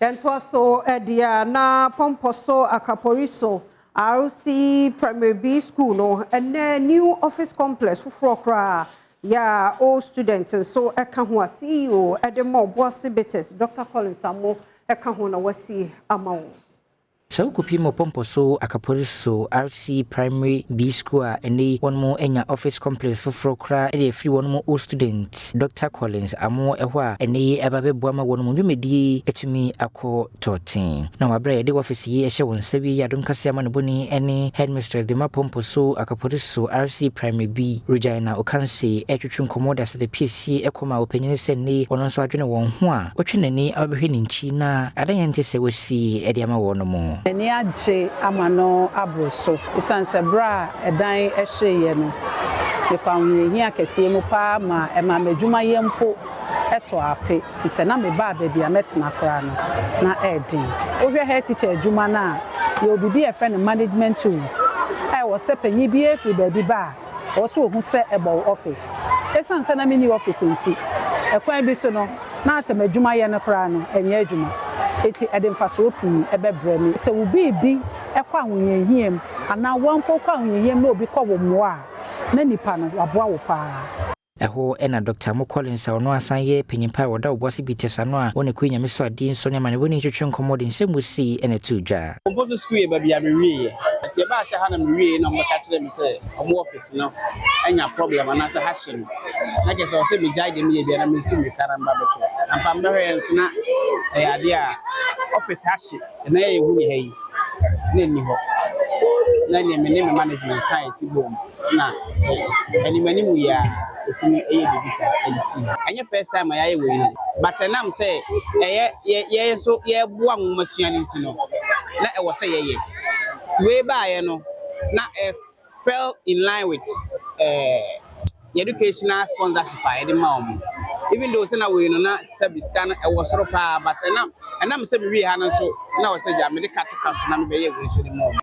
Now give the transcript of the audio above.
Yɛntoa so deɛ a, na Pɔmpɔso Akaporiso RC Primary B School no, ɛnɛ new office complex foforɔ koraa yɛ a old student nso ɛka ho a CEO ɛde ma Obuasi Bitters, Dr. Collins Amo, ɛka ho na wasi ama wɔn. Sɛ wokɔpie mu Pɔmpɔ Akaporiso RC Primary B School a, ɛnɛ wɔn mu anya office complex foforɔ koraa ɛde afiri wɔn mu old student Dr. Collins Amo ɛhɔ a ɛnɛ yi ɛba bɛboa ma wɔn mu dwumadie atumi akɔ tɔɔten. Na waberɛ a yɛde office yi ɛhyɛ wɔn nsa bi, Adom Kase ama no bɔni ɛne headmistress de ma Pɔmpɔ so Akaporiso RC Primary B, Regina Okanse, ɛtwitwi nkɔmmɔ da sɛ de piesie ɛkɔma ɔpanyini sɛ nne ɔno nso adwene wɔn ho a wɔtwe n'ani abɛhwɛ ne nkyi na adayɛ nte sɛ wɔsi ɛde ama wɔn no mu. M'ani agye ama no aboro so, ɛsiane sɛ berɛ a ɛdan ɛhyeeɛ no, mekɔ ahohiahia kɛseɛ mu paa ma ɛma m'adwumayɛ mpo ɛtɔ ape, fi sɛ na mebaa baabi a mɛtena koraa no na ɛɛden. Wohwɛ head teacher adwuma no a, yɛwɔ biribi a yɛfrɛ no management tools a ɛwɔ sɛ panyin bi efiri baabi ba a, ɔwɔ sɛ ohu sɛ ɛbɔ wo office. Ɛsiane sɛ na menni office nti, ɛkwan bi so no na asɛ m'adwumayɛ no koraa no ɛnyɛ adwuma. Eti ɛde mfasoɔ pii ɛbɛbrɛ mi. Sɛ wo biribi ɛkɔ ahohiahia mu anaa wɔn mpo kɔ ahohiahia mu na obi kɔ wɔ mmoa a, na nipa no waboa wo paa. Ɛhɔ ɛna Dr. Mo Collins a ɔno asan yɛ panyimpa a wɔda Obuasi Bitters ano a wɔne kɔ Nyame so adeɛ nso ne amanebɔ ne twetwe nkɔmmɔ de nsɛm mu sii ɛna ɛtoo dwa. Pɔmpɔso School yɛ baabi a mewieɛ, nti ɛbaa sɛ ha na mewie na ɔmbɛka kyerɛ me sɛ ɔmo office no anya problem anaasɛ ha hye no, na kyerɛ sɛ ɔsɛ megyae deɛ meyɛ bia na mentu mmirika na mba bɛhwɛ. Ampa mbɛhwɛ nso na ɛyɛ adeɛ a office ha hye ɛna yɛ yɛhu ne ha yi na ɛnni hɔ, na neɛ me ne me management kae ti bom na anim anim yi a ɛtumi ɛyɛ biribi saa ɛde si hɔ. Ɛnyɛ first time a yɛayɛ wei no, but ɛnam sɛ ɛyɛ yɛ yɛ nso yɛboa nwomasua no nti no na ɛwɔ sɛ yɛyɛ. Nti wei baeɛ no na ɛ fell in line with educational sponsorship a yɛde ma wɔn, even though sɛ na wei no na sɛbi sika no ɛwɔ soro paa, but ɛnam sɛ mewie ha no nso na wɔ sɛ gya mede ka to ka so na mebɛyɛ wei nso de ma wɔn.